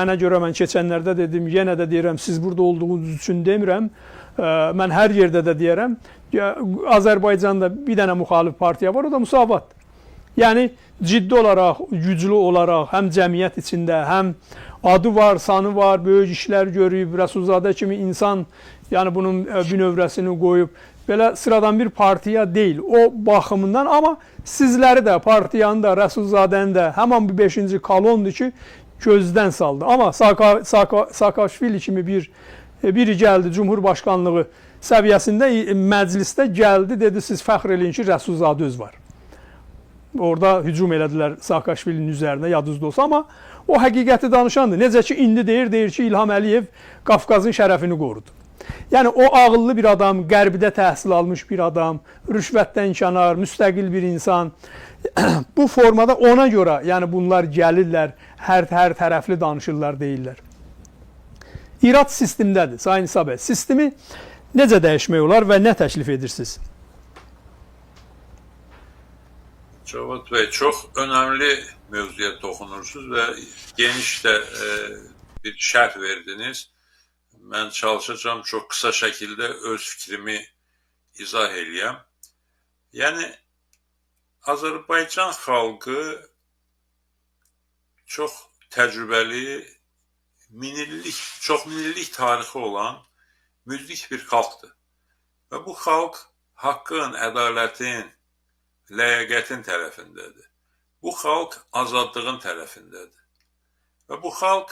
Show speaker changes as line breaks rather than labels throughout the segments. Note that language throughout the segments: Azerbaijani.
Mənə görə mən keçənlərdə dedim, yenə də deyirəm, siz burada olduğunuz üçün demirəm. Mən hər yerdə də deyərəm. Azərbaycanda bir dənə müxalif partiya var, o da Müsavatdır. Yəni ciddi olaraq, güclü olaraq həm cəmiyyət içində, həm adı var, sanı var, böyük işlər görüb, Rəsulzadə kimi insan, yəni bunun bünövrəsini qoyub, belə sıradan bir partiya deyil. O baxımından, amma sizləri də, partiyanı da, Rəsulzadəni də həmin bu 5-ci kolondur ki, gözdən saldı. Amma Saakaşvili kimi biri gəldi Cumhurbaşqanlığı səviyyəsində məclisdə gəldi, dedi siz fəxr eləyin ki, Rəsulzadə öz var. Orada hücum elədilər Saakaşvilinin üzərinə, yadınızda olsa, amma o həqiqəti danışandır. Necə ki, indi deyir ki, İlham Əliyev Qafqazın şərəfini qorudu. Yəni o ağıllı bir adam, qərbdə təhsil almış bir adam, rüşvətdən kənar, müstəqil bir insan. Bu formada ona görə, yəni bunlar gəlirlər, hər tərəfli danışırlar, deyirlər. İrad sistemdədir, Sayın İsa bəy. Sistemi necə dəyişmək olar və nə təklif edirsiniz?
Cavad bəy, çox önəmli mövzuya toxunursunuz və geniş də bir şərh verdiniz. Mən çalışacağam çox qısa şəkildə öz fikrimi izah eləyəm. Yəni, Azərbaycan xalqı çox təcrübəli, minillik, çox minillik tarixi olan müdrik bir xalqdır. Və bu xalq haqqın, ədalətin, ləyaqətin tərəfindədir. Bu xalq azadlığın tərəfindədir. Və bu xalq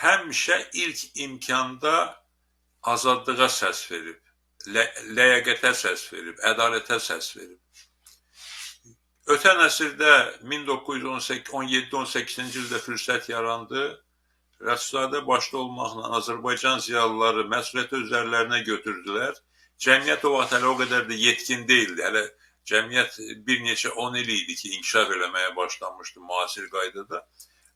həmişə ilk imkanda azadlığa səs verib, ləyaqətə səs verib, ədalətə səs verib. Ötən əsrdə 1917-18-ci ildə fürsət yarandı. Rəsulzadə başda olmaqla Azərbaycan ziyalıları məsuliyyəti üzərlərinə götürdülər. Cəmiyyət o vaxt hələ o qədər də yetkin deyildi. Hələ cəmiyyət bir neçə 10 il idi ki, inkişaf eləməyə başlamışdı müasir qaydada.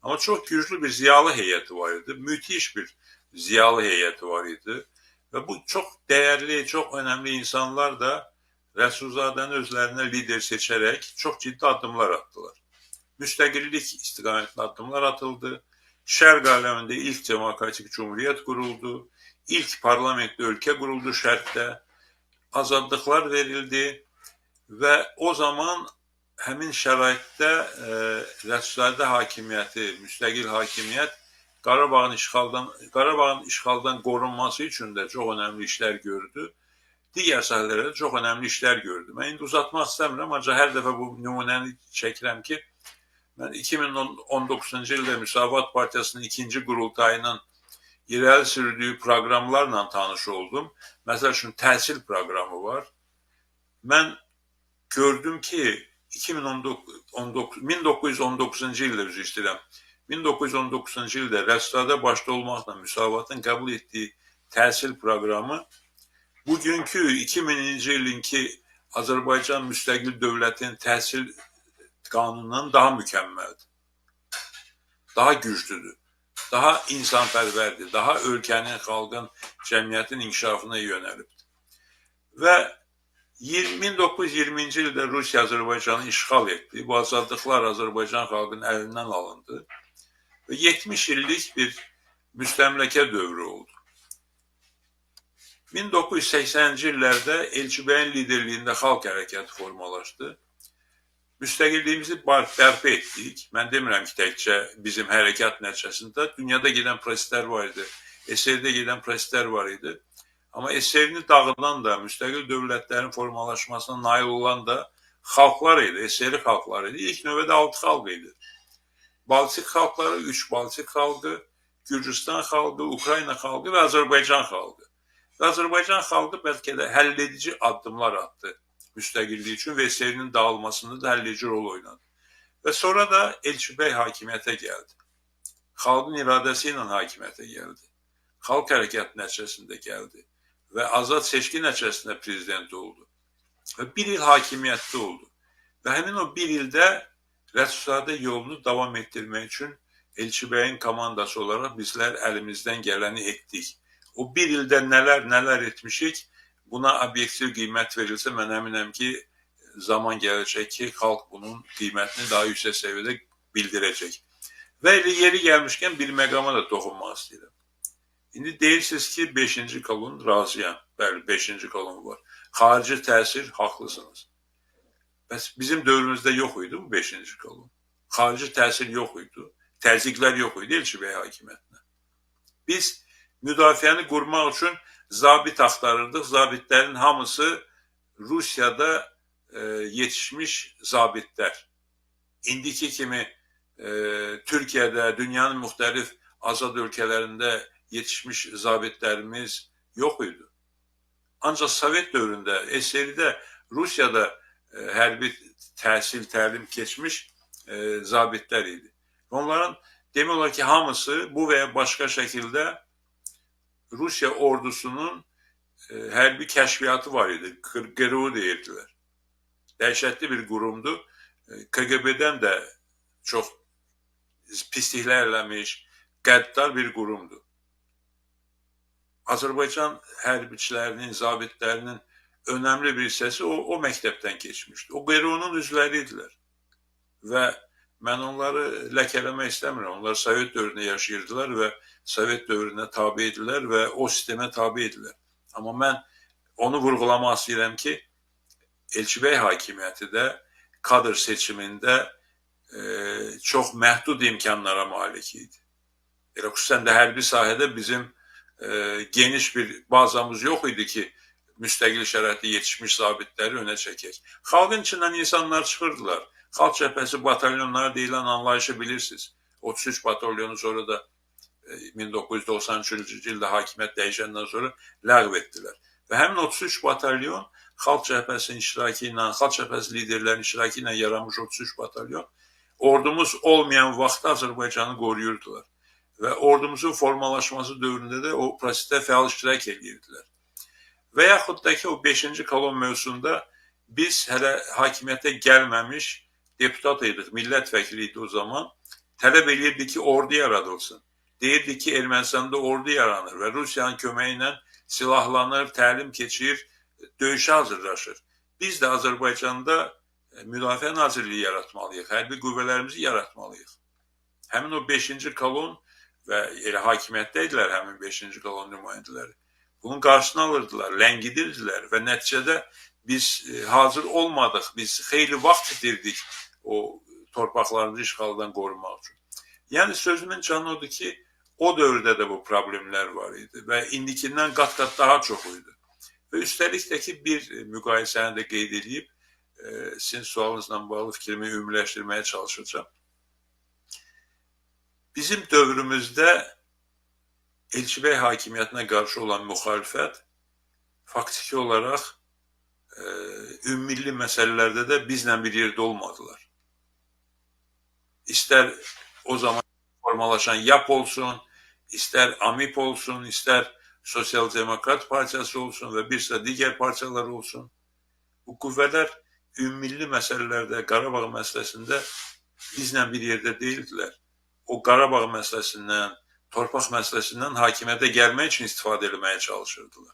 Amma çox güclü bir ziyalı heyəti var idi. Müthiş bir ziyalı heyəti var idi. Və bu çox dəyərli, çox önəmli insanlar da Rəsulzadəni özlərinə lider seçərək çox ciddi addımlar atdılar. Müstəqillik istiqamətində addımlar atıldı. Şərq aləmində ilk demokratik cumhuriyyət quruldu. İlk parlamentli ölkə quruldu Şərqdə. Azadlıqlar verildi və o zaman həmin şəraitdə Rəsulzadə hakimiyyəti, müstəqil hakimiyyət Qarabağın işğaldan qorunması üçün də çox önəmli işlər gördü. Digər sahələrdə də çox önəmli işlər gördü. Mən indi uzatmaq istəmirəm, ancaq hər dəfə bu nümunəni çəkirəm ki, mən 2019-cu ildə Müsavat Partiyasının ikinci qurultayının irəli sürdüyü proqramlarla tanış oldum. Məsəl üçün, təhsil proqramı var. Mən gördüm ki, 1919-cu ildə, üzr istəyirəm, 1919-cu ildə Rəsulzadə başda olmaqla Müsavatın qəbul etdiyi təhsil proqramı bugünkü 2000-ci ilinki Azərbaycan müstəqil dövlətinin təhsil qanunundan daha mükəmməldir. Daha güclüdür. Daha insanpərvərdir. Daha ölkənin, xalqın, cəmiyyətin inkişafına yönəlibdir. Və 1920-ci ildə Rusiya Azərbaycanı işğal etdi. Bu azadlıqlar Azərbaycan xalqının əlindən alındı. Və 70 illik bir müstəmləkə dövrü oldu. 1980-ci illərdə Elçibəyin liderliyində xalq hərəkatı formalaşdı. Müstəqilliyimizi bərpa etdik. Mən demirəm ki, təkcə bizim hərəkat nəticəsində dünyada gedən proseslər var idi, SSR-də gedən proseslər var idi. Amma SSR-ni dağıdan da, müstəqil dövlətlərin formalaşmasına nail olan da xalqlar idi, SSR xalqları idi. İlk növbədə 6 xalq idi. Baltik xalqları, 3 Baltik xalqı, Gürcüstan xalqı, Ukrayna xalqı və Azərbaycan xalqı. Və Azərbaycan xalqı bəlkə də həlledici addımlar atdı müstəqillik üçün və SSR-nin dağılmasında da həlledici rol oynadı. Və sonra da Elçibəy hakimiyyətə gəldi. Xalqın iradəsi ilə hakimiyyətə gəldi. Xalq hərəkatı nəticəsində gəldi və azad seçki nəticəsində prezident oldu. Və bir il hakimiyyətdə oldu. Və həmin o bir ildə Rəsulzadə yolunu davam etdirmək üçün Elçibəyin komandası olaraq bizlər əlimizdən gələni etdik. O bir ildə nələr etmişik, buna obyektiv qiymət verilsə, mən əminəm ki, zaman gələcək ki, xalq bunun qiymətini daha yüksək səviyyədə bildirəcək. Və elə yeri gəlmişkən bir məqama da toxunmaq istəyirəm. İndi deyirsiniz ki, 5-ci kolon razıyam. Bəli, 5-ci kolon var. Xarici təsir, haqlısınız. Bəs bizim dövrümüzdə yox idi bu 5-ci kolon. Xarici təsir yox idi. Təzyiqlər yox idi Elçibəy hakimiyyətinə. Biz müdafiəni qurmaq üçün zabit axtarırdıq. Zabitlərin hamısı Rusiyada yetişmiş zabitlər. İndiki kimi Türkiyədə, dünyanın müxtəlif azad ölkələrində yetişmiş zabitlərimiz yox idi. Ancaq Sovet dövründə, SSR-də, Rusiyada hərbi təhsil, təlim keçmiş zabitlər idi. Onların demək olar ki, hamısı bu və ya başqa şəkildə Rusiya ordusunun hərbi kəşfiyyatı var idi. GRU deyirdilər. Dəhşətli bir qurumdur. KGB-dən də çox pisliklər eləmiş, qəddar bir qurumdur. Azərbaycan hərbiçilərinin, zabitlərinin önəmli bir hissəsi o məktəbdən keçmişdi. O GRU-nun üzvləri idilər. Və mən onları ləkələmək istəmirəm. Onlar Sovet dövründə yaşayırdılar və Sovet dövrünə tabe idilər və o sistemə tabe idilər. Amma mən onu vurğulamaq istəyirəm ki, Elçibəy hakimiyyəti də kadr seçimində çox məhdud imkanlara malik idi. Elə xüsusən də hərbi sahədə bizim geniş bir bazamız yox idi ki, müstəqil şəraitdə yetişmiş zabitləri önə çəkək. Xalqın içindən insanlar çıxırdılar. Xalq cəbhəsi batalyonları deyilən anlayışı bilirsiniz. 33 batalyonu sonra da 1993-cü ildə hakimiyyət dəyişəndən sonra ləğv etdilər. Və həmin 33 batalyon Xalq cəbhəsinin iştirakı ilə, Xalq cəbhəsi liderlərinin iştirakı ilə yaranmış 33 batalyon ordumuz olmayan vaxtda Azərbaycanı qoruyurdular. Və ordumuzun formalaşması dövründə də o prosesdə fəal iştirak edirdilər. Və yaxud da ki, o 5-ci kolon mövzusunda biz hələ hakimiyyətə gəlməmiş deputat idik, millət vəkili idi o zaman, tələb eləyirdi ki, ordu yaradılsın. Deyirdi ki, Ermənistanda ordu yaranır və Rusiyanın köməyi ilə silahlanır, təlim keçirir, döyüşə hazırlaşır. Biz də Azərbaycanda Müdafiə Nazirliyi yaratmalıyıq, hərbi qüvvələrimizi yaratmalıyıq. Həmin o 5-ci kolon və elə hakimiyyətdə idilər həmin 5-ci kolon nümayəndələri. Bunun qarşısını alırdılar, ləngidirdilər və nəticədə biz hazır olmadıq, biz xeyli vaxt itirdik o torpaqlarımızı işğaldan qorumaq üçün. Yəni sözümün canı odur ki, o dövrdə də bu problemlər var idi və indikindən qat-qat daha çox idi. Və üstəlik də ki, bir müqayisəni də qeyd edib, sizin sualınızla bağlı fikrimi ümumiləşdirməyə çalışacağam. Bizim dövrümüzdə Elçibəy hakimiyyətinə qarşı olan müxalifət faktiki olaraq ümummilli məsələlərdə də bizlə bir yerdə olmadılar. İstər o zaman formalaşan YAP olsun, istər AMİP olsun, istər Sosial Demokrat Partiyası olsun və bir sıra digər partiyalar olsun. Bu qüvvələr ümummilli məsələlərdə, Qarabağ məsələsində bizlə bir yerdə deyildilər. O Qarabağ məsələsindən, torpaq məsələsindən hakimiyyətə gəlmək üçün istifadə etməyə çalışırdılar.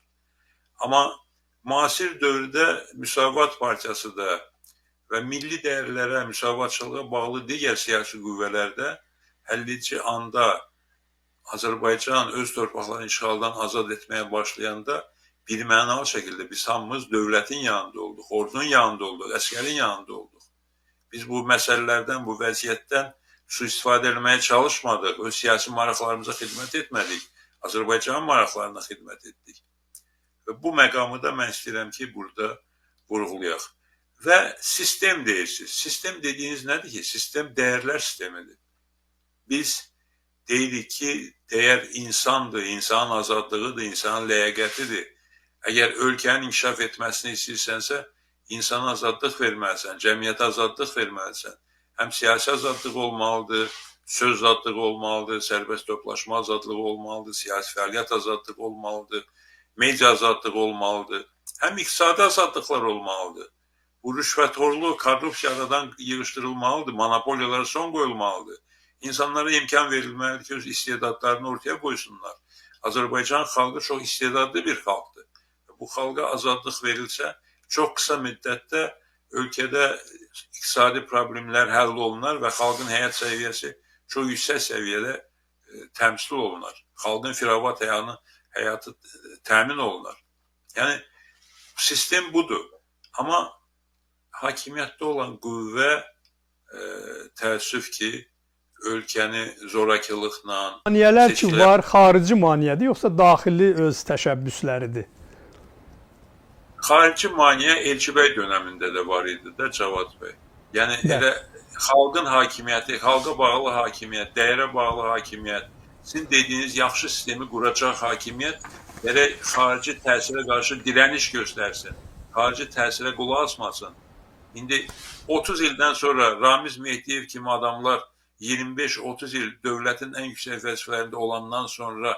Amma müasir dövrdə Müsavat Partiyası da və milli dəyərlərə, müsavatçılığa bağlı digər siyasi qüvvələrdə həlledici anda Azərbaycan öz torpaqlarını işğaldan azad etməyə başlayanda bir mənalı şəkildə biz hamımız dövlətin yanında olduq, ordunun yanında olduq, əskərin yanında olduq. Biz bu məsələlərdən, bu vəziyyətdən sui-istifadə etməyə çalışmadıq, öz siyasi maraqlarımıza xidmət etmədik, Azərbaycanın maraqlarına xidmət etdik. Və bu məqamı da mən istəyirəm ki, burada vurğulayaq. Və sistem deyirsiniz. Sistem dediyiniz nədir ki? Sistem dəyərlər sistemidir. Biz deyirik ki, dəyər insandır, insanın azadlığıdır, insanın ləyaqətidir. Əgər ölkənin inkişaf etməsini istəyirsənsə, insana azadlıq verməlisən, cəmiyyətə azadlıq verməlisən. Həm siyasi azadlıq olmalıdır, söz azadlığı olmalıdır, sərbəst toplaşma azadlığı olmalıdır, siyasi fəaliyyət azadlığı olmalıdır, media azadlığı olmalıdır, həm iqtisadi azadlıqlar olmalıdır. Bu rüşvətxorluq, korrupsiya aradan yığışdırılmalıdır, monopoliyalara son qoyulmalıdır. İnsanlara imkan verilməlidir ki, öz istedadlarını ortaya qoysunlar. Azərbaycan xalqı çox istedadlı bir xalqdır. Bu xalqa azadlıq verilsə, çox qısa müddətdə ölkədə iqtisadi problemlər həll olunar və xalqın həyat səviyyəsi çox yüksək səviyyədə təmsil olunar. Xalqın firavat həyatı təmin olunar. Yəni, sistem budur. Amma hakimiyyətdə olan qüvvə təəssüf ki, ölkəni zorakılıqla...
Maneələr ki var, xarici maneədir, yoxsa daxili öz təşəbbüsləridir?
Xarici maneə Elçibəy dönəmində də var idi də, Cavad bəy. Yəni, elə xalqın hakimiyyəti, xalqa bağlı hakimiyyət, dəyərə bağlı hakimiyyət, sizin dediyiniz yaxşı sistemi quracaq hakimiyyət gərək xarici təsirə qarşı dirəniş göstərsin, xarici təsirə qulaq asmasın. İndi 30 ildən sonra Ramiz Mehdiyev kimi adamlar 25-30 il dövlətin ən yüksək vəzifələrində olandan sonra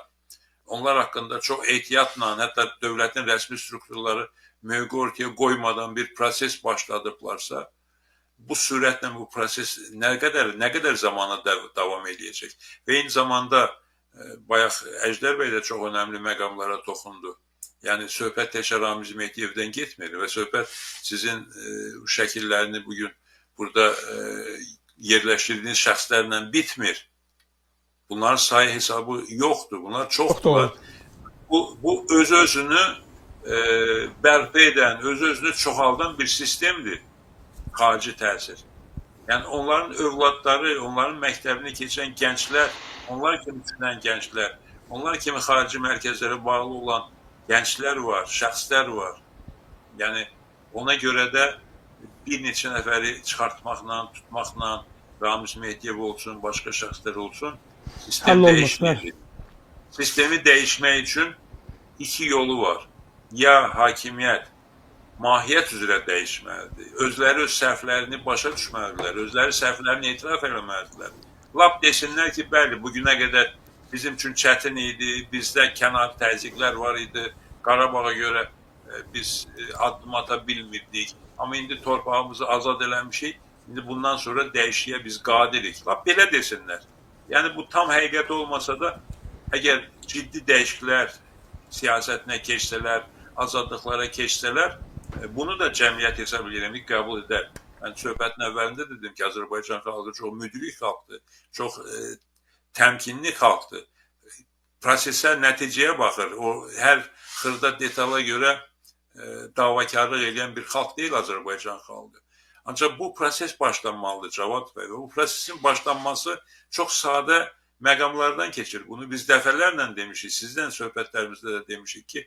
onlar haqqında çox ehtiyatla, hətta dövlətin rəsmi strukturları mövqe ortaya qoymadan bir proses başladıblarsa, bu sürətlə bu proses nə qədər zamana davam eləyəcək? Və eyni zamanda bayaq Əjdər bəy də çox önəmli məqamlara toxundu. Yəni, söhbət təkcə Ramiz Mehdiyevdən getmir və söhbət sizin şəkillərini bugün burada yerləşdirdiyiniz şəxslərlə bitmir. Bunların sayı hesabı yoxdur, bunlar çoxdurlar. Bu öz-özünü bərpa edən, öz-özünü çoxaldan bir sistemdir, xarici təsir. Yəni, onların övladları, onların məktəbini keçən gənclər, onlar kimi düşünən gənclər, onlar kimi xarici mərkəzlərə bağlı olan gənclər var, şəxslər var. Yəni, ona görə də bir neçə nəfəri çıxartmaqla, tutmaqla, Ramiz Mehdiyev olsun, başqa şəxslər olsun, sistem dəyişməyəcək. Sistemi dəyişmək üçün iki yolu var. Ya hakimiyyət mahiyyət üzrə dəyişməlidir, özləri öz səhvlərini başa düşməlidirlər, özləri səhvlərini etiraf eləməlidirlər. Lap desinlər ki, bəli, bugünə qədər bizim üçün çətin idi, bizdə kənar təzyiqlər var idi, Qarabağa görə biz addım ata bilmirdik, amma indi torpağımızı azad eləmişik, indi bundan sonra dəyişikliyə biz qadirik. Lap belə desinlər. Yəni, bu tam həqiqət olmasa da, əgər ciddi dəyişikliklər siyasətinə keçsələr, azadlıqlara keçsələr, bunu da cəmiyyət hesab edirəm ki, qəbul edər. Mən söhbətin əvvəlində dedim ki, Azərbaycan xalqı çox müdrik xalqdır, çox təmkinli xalqdır. Prosesə, nəticəyə baxır. O, hər xırda detala görə davakarlıq edən bir xalq deyil Azərbaycan xalqı. Ancaq bu proses başlanmalıdır, Cavad bəy. Və bu prosesin başlanması çox sadə məqamlardan keçir. Bunu biz dəfələrlə demişik, sizdən söhbətlərimizdə də demişik ki,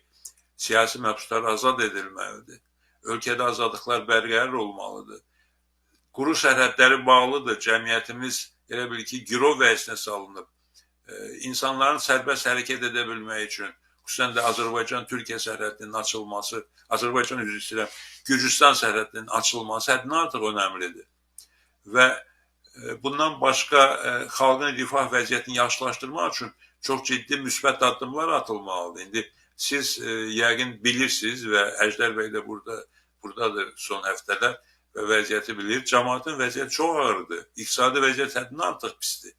siyasi məhbuslar azad edilməlidir. Ölkədə azadlıqlar bərqərar olmalıdır. Quru sərhədləri bağlıdır. Cəmiyyətimiz elə bil ki, girov vəziyyətinə salınıb. İnsanların sərbəst hərəkət edə bilməyi üçün, xüsusən də Azərbaycan-Türkiyə sərhədinin açılması, Azərbaycan üzr istəyirəm, Gürcüstan sərhədinin açılması həddindən artıq önəmlidir. Və bundan başqa xalqın rifah vəziyyətini yaxşılaşdırmaq üçün çox ciddi müsbət addımlar atılmalıdır. İndi siz yəqin bilirsiniz və Əjdər bəy də buradadır son həftələr və vəziyyəti bilir. Cəmaatın vəziyyəti çox ağırdır. İqtisadi vəziyyət həddindən artıq pisdir.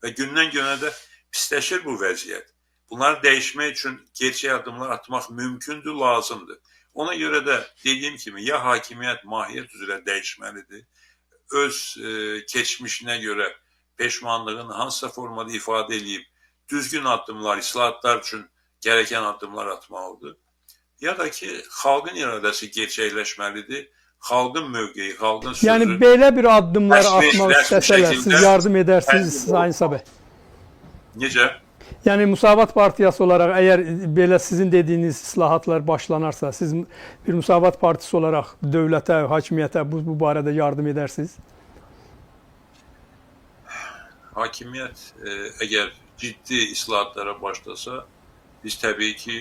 Və gündən günə də pisləşir bu vəziyyət. Bunları dəyişmək üçün gerçək addımlar atmaq mümkündür, lazımdır. Ona görə də dediyim kimi, ya hakimiyyət mahiyyət üzrə dəyişməlidir, öz keçmişinə görə peşmanlığını hansısa formada ifadə eləyib, düzgün addımlar, islahatlar üçün gereken addımlar atmalıdır. Ya da ki, xalqın iradəsi gerçəkləşməlidir, xalqın mövqeyi, xalqın sözü...
Yəni, belə bir addımlar atmaq istəsələr, siz yardım edərsiniz, Sayın Sabah.
Necə?
Yəni, Müsavat Partiyası olaraq, əgər belə sizin dediyiniz islahatlar başlanarsa, siz bir Müsavat Partisi olaraq dövlətə, hakimiyyətə bu barədə yardım edərsiniz?
Hakimiyyət əgər ciddi islahatlara başlasa, biz təbii ki,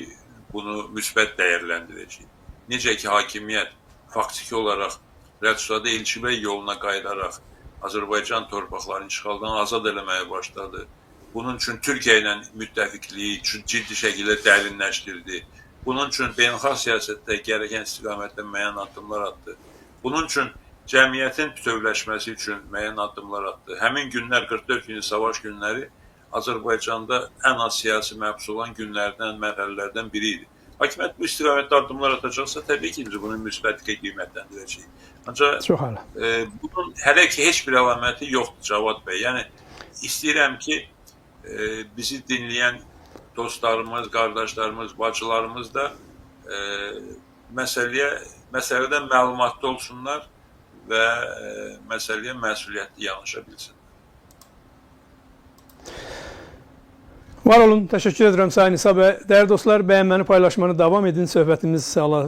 bunu müsbət dəyərləndirəcəyik. Necə ki, hakimiyyət faktiki olaraq Rəsulzadə Elçibəy yoluna qayıdaraq Azərbaycan torpaqlarını işğaldan azad eləməyə başladı. Bunun üçün Türkiyə ilə müttəfiqliyi ciddi şəkildə dərinləşdirdi. Bunun üçün beynəlxalq siyasətdə gərəkən istiqamətdə müəyyən addımlar atdı. Bunun üçün cəmiyyətin bütövləşməsi üçün müəyyən addımlar atdı. Həmin günlər, 44 günlük savaş günləri Azərbaycanda ən az siyasi məhbus olan günlərdən, mərhələlərdən biri idi. Hakimiyyət bu istiqamətdə addımlar atacaqsa, təbii ki, biz bunu müsbət qiymətləndirəcəyik. Ancaq bunun hələ ki heç bir əlaməti yoxdur, Cavad bəy. Yəni, İstəyirəm ki, bizi dinləyən dostlarımız, qardaşlarımız, bacılarımız da məsələdən məlumatlı olsunlar və məsələyə məsuliyyətli yanaşa bilsinlər.
Var olun, təşəkkür edirəm Sayın İsa bəy. Dəyərli dostlar, bəyənməni, paylaşmanı davam edin. Söhbətimiz hala